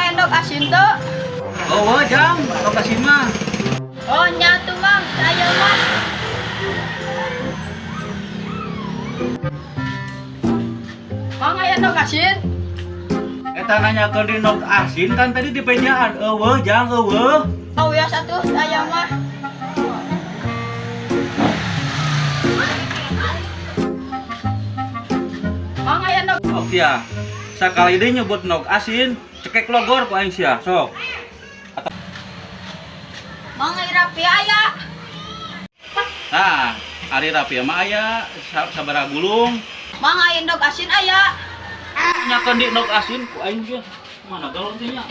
aya endog asin teu? Oh, Jang, endog asin mah. Oh, nya tuh, Mang, saya mah. Mang, aya endog asin? Eta nanyakeun di endog asin kan tadi di pejaan. Eueuh, Jang, eueuh. Oh ya satu, saya mah. Mang, aya endog. Oh, sia. Sakali deui nyebut endog asin, cekek logor ku aing sia, sok. Mang, aya rapi aya. Nah, ari rapia mah aya sabaraha gulung. Mang, aya endog asin aya. Nyakeun di endog asin ku aing sia. Mana galon teh nya?